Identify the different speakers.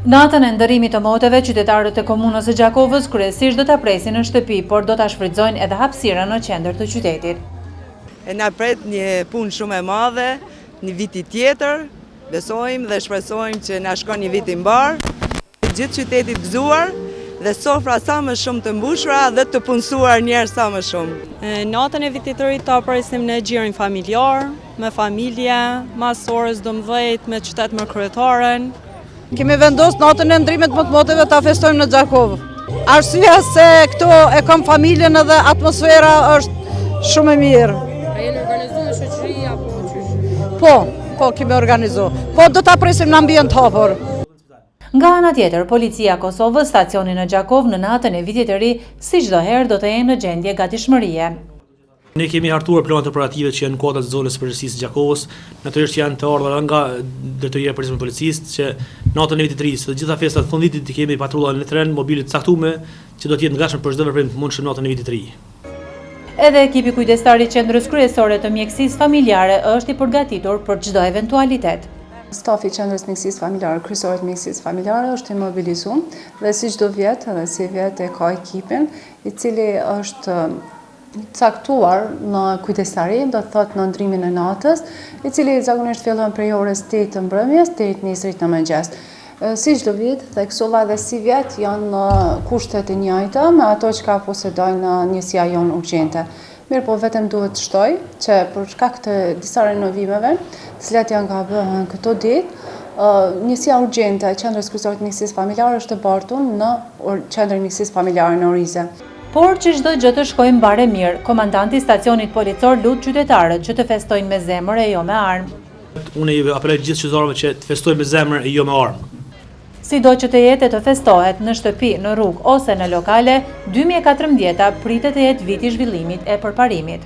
Speaker 1: Natën e ndërrimit të moteve, qytetarët e komunës së Gjakovës kryesisht do ta presin në shtëpi, por do ta shfrytëzojnë edhe hapësirën në qendër të qytetit.
Speaker 2: E na pret një punë shumë e madhe, një viti tjetër, besojmë dhe shpresojmë që na shkon një vit i mbarë, gjithë qyteti të gëzuar dhe sofra sa më shumë të mbushura dhe të punësuar njerëz sa më
Speaker 3: shumë. Natën e vitit të ri ta presim në gjirin familjar, me familje, mas orës 12, me qytet me kryetaren.
Speaker 4: Kemi vendos natën e ndrimit të moteve ta festojmë në Gjakovë. Arsyeja se këtu e kam familjen edhe atmosfera është shumë e
Speaker 5: mirë. A jeni organizu me shoqëri apo
Speaker 4: qysh? Po, po kemi organizu. Po do ta presim në ambient të hapur.
Speaker 1: Nga ana tjetër, Policia e Kosovës, stacioni në Gjakovë në natën e Vitit të Ri, si çdo herë do të jenë në gjendje gatishmërie.
Speaker 6: Ne kemi hartuar planet operative që janë në kuadër të zonës së përgjegjësisë së Gjakovës, natyrisht janë të ardhura nga Drejtoria e Përgjithshme e Policisë që natën e Vitit të Ri, si të gjitha festat e fundvitit të kemi patrulla në terren mobile të caktuara që do të jenë të gatshme për çdo veprim të mundshëm natën e Vitit të Ri.
Speaker 1: Edhe ekipi kujdestar i Qendrës Kryesore të Mjekësisë Familjare është i përgatitur për çdo eventualitet.
Speaker 7: Stafi i Qendrës Mjekësisë Familjare Kryesore të Mjekësisë Familjare është i mobilizum dhe si çdo vjet edhe sivjet e ka ekipin i cili është caktuar në kujdestari, do të thotë në ndrimin e natës, i cili zakonisht fillon prej orës 8 të mbrëmjes deri të nesërit në mëngjes. Si çdo vit, theksova edhe sivjet janë kushtet e njëjta me ato çka posedojnë njësia jonë urgjente. Mirëpo vetëm duhet të shtoj që për shkak të disa renovimeve, të cilat janë ka bëhen këto ditë, njësia urgjente e Qendrës Kryesore të Mjekësisë Familjare është e bartur në Qendrën e Mjekësisë Familjare në Orize.
Speaker 1: Por që çdo gjë të shkojë mbarë e mirë, komandanti i stacionit policor lut qytetarët që të festojnë me zemër e jo me armë.
Speaker 6: Unë i apeloj gjithë qytetarëve që të festojnë me zemër e jo me armë.
Speaker 1: Sido që të jetë e të festohet, në shtëpi, në rrugë ose në lokale, 2014-a pritet të jetë viti i zhvillimit e përparimit.